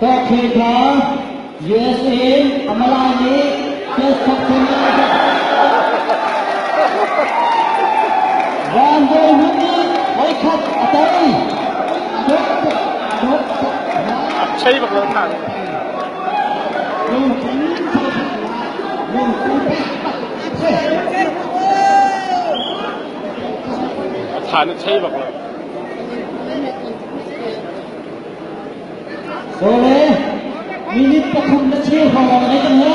Tawkhe kha USA Amala nih test thok Van Bawi Hmun nih voikhat a tei. Chei bak lo than. A than a chei bak lo. Sole, minute pathum na cheu hrawng nei kan he.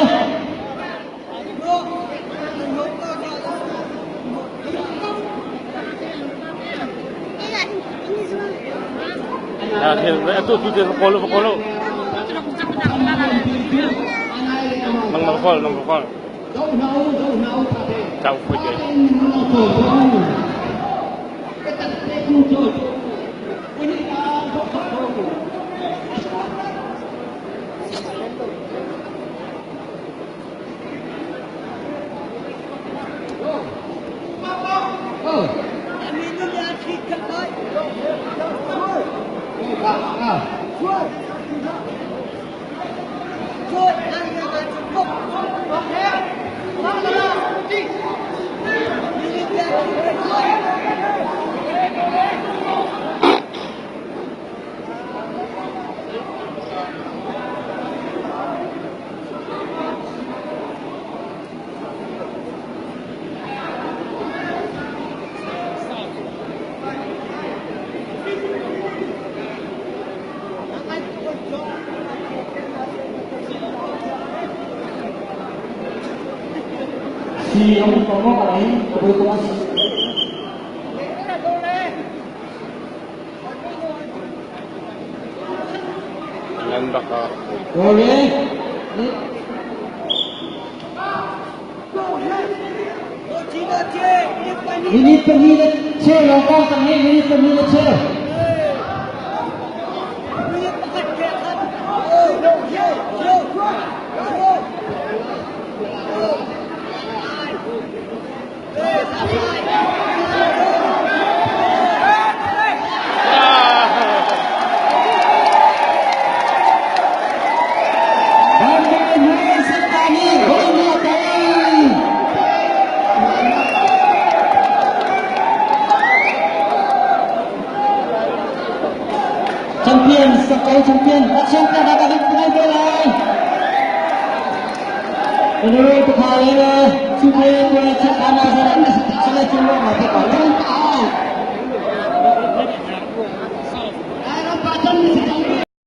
Atu tu te kol kol. Nang nang kol nang kol. Chau phui te. Si ông có ngó ấy, tôi có Nan baka. Boleh. Minit pahnih le cheu lawng kong cang hi minit pahnih le cheu. Bandai Mai Sentani Bonya Tai. Champion, sakau champion. Action ka na kahit pinay belay. Menurut Bukhari, Supe Kue Cekana Saran Sele Cuma.